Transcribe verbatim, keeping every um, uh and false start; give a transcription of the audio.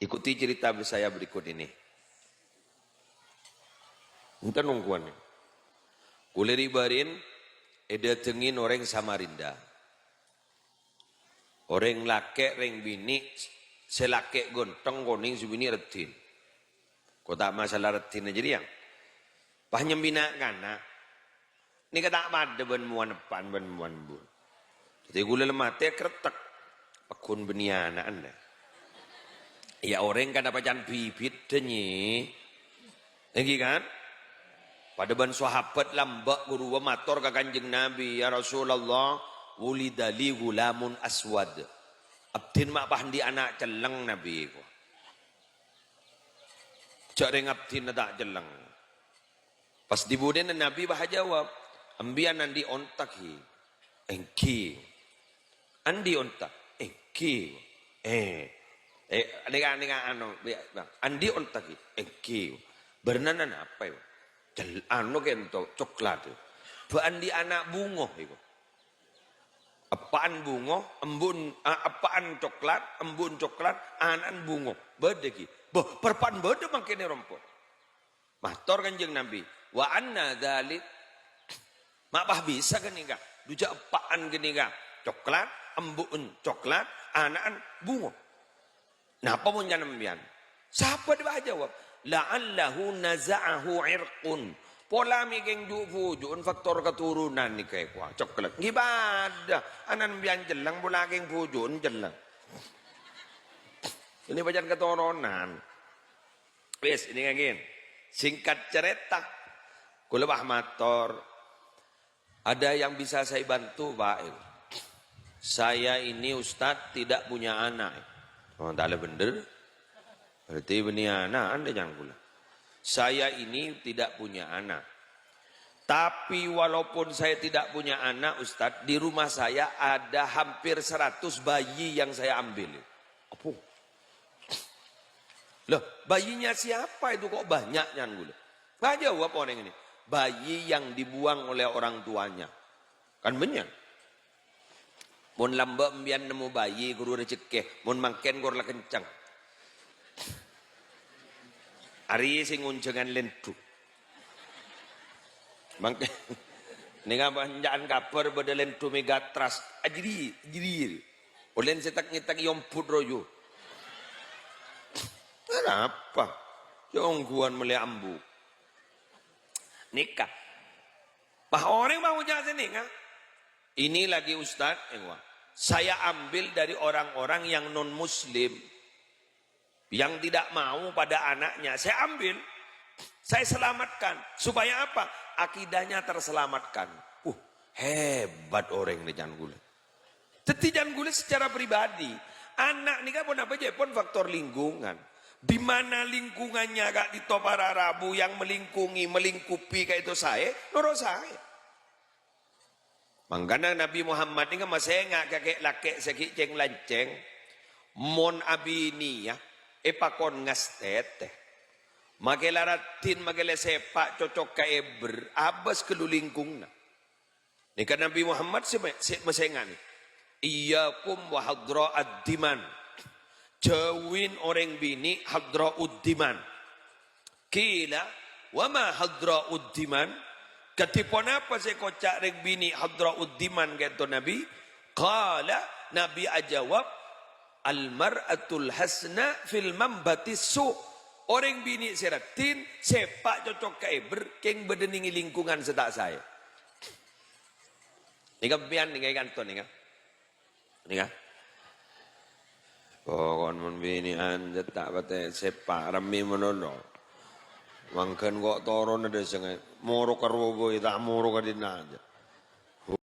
Ikuti cerita saya berikut ini. Enten ongghuwân. Kulâ ri'-bâri'en èdâtengngè orèng Samarinda. Orèng lakè', rèng binè', sè lakè' ghântheng, konèng, sè binè' raddhin. Ko' ta' masalah raddhinna jârèya. Pas nyambi na'-kana'. Nèka ta' padâ bân mowana eppa'na bân mowana embu'na. Dhâddhi kulâ la matè krettek. Pagghun bânnè ana'na, dâ. Iyâ, orèng kan apa can bibit, dâ, nyè. Èngghi, kan? Padâ bân sahabat lambâ' ghâruwa mator ka Kanjeng Nabi, "Ya Rasulullah, wulida li ghulamun aswad." Abdhina ma' pas andi' ana' celleng, Nabi, ko. Jhâ' rèng abdhina ta' celleng. Pas dhi-budhina Nabi pas ajâwâb, "Embiyan andi' onta, ghi?" "Èngghi." "Andi' onta?" "Èngghi." "Eh, eh, nèka, nèka, anu, bi-, andi' onta, ghi?" "Èngghi." "Bârnana napa, yâ?" "Jel-, anu kènto, coklat." "Bâ' andi' ana' bungo, èko." Eppa'na bungo, embu'na, a-, eppa'na coklat, embu'na coklat, ana'na bungo. Bâdâ, ghi? Bâh, parappa'na bâdâ mangkèn è rompo. Mator Kanjeng Nabi, "Wa anna dzalik?" Ma' pas bisa ghânèka? Dujâ eppa'na ghânèka coklat, embu'na coklat, ana'na bungo. Napa mon can embiyan? Sahabat pas ajâwâb, "La'allahu naza'ahu irqun." Pola mè' kèng ju'-buju'en faktor keturunan nèka, èko, coklat. Èngghi padâ, ana'na embiyan celleng, pola kèng buju'en celleng. Ini pacan keturunan. Wis, ini nganggen. Singkat cerita, kulâ pas mator, "Ada yang bisa saya bantu, Pak?" "Saya ini, Ustadz, tidak punya anak." Oh, ta' la bhendher. Berarti bânnè ana', andi' can kulâ. "Saya ini tidak punya anak. Tapi walaupun saya tidak punya anak, Ustadz, di rumah saya ada hampir seratus bayi yang saya ambil." Apa? "Loh, bayinya siapa itu kok banyak?" can kulâ. Pas ajâwâb orèng ini, "Bayi yang dibuang oleh orang tuanya." Kan bânnya'. Mon lambâ' embiyan nemmo bayi, ghuru rejekkè. Mon mangkèn kor la kenceng. Arèya sè ngonjhângan lèndhu. Mangkèn, nèng apa, enca'an kabhâr bâdâ lèndhu Megatras. Ajri, ajri. Olèn sè tek-ngètek èombhut royu. Kenapa? Yâ ongghuwân mellè ambu. Nèka. Pas orèng pas ngoca' sè nèka, "Ini lagi, Ustaz, èngwa, saya ambil dari orang-orang yang non-muslim, yang tidak mau pada anaknya. Saya ambil, saya selamatkan. Supaya apa? Akidahnya terselamatkan." Uh, hebat orèng nèka, can ghulâ. Dhâddhi, can ghulâ secara pribadi, ana' nèka pon apa jâ' pon faktor lingkungan. Di mana lingkungannya ka'dinto para rabu yang melingkungi, melingkupi ka'dinto saè, noro' saè. Mangkana Nabi Muhammad nèka masènga' ka kè'-lakè' sè ghi' cèng-lancèng, mon abiniyâ èpakon ngastètè. Makè la raddhin, makè la sèpa' cocok ka èbher, abâs ghâllu lingkunganna. Nèka Nabi Muhammad sè me-, sè masènga' nè. "Iyyakum wa hadra'ad diman." Jhâuwi orèng binè' hadra'ud diman. Qila, "Wa ma hadra'ud diman?" Kadhi ponapa sè èkoca' rèng binè' hadra'ud diman ka'dinto Nabi? Qala, Nabi ajâwâb, "Al mar'atul hasna fil mambatis su'." Orèng binè' sè raddhin, sèpa' cocok ka èbher, kèng bâdâ nèng è lingkungan sè ta' saè. Nèka sampèyan nèka è kanto nèka. Nèka. Pokon mon binè'an jhâ' ta' patè sèpa' rammè malolo. Mangghân ko' toron adâ' sè ngai-, moro ka rowa bhâi, ta' moro ka dinna' jâ'.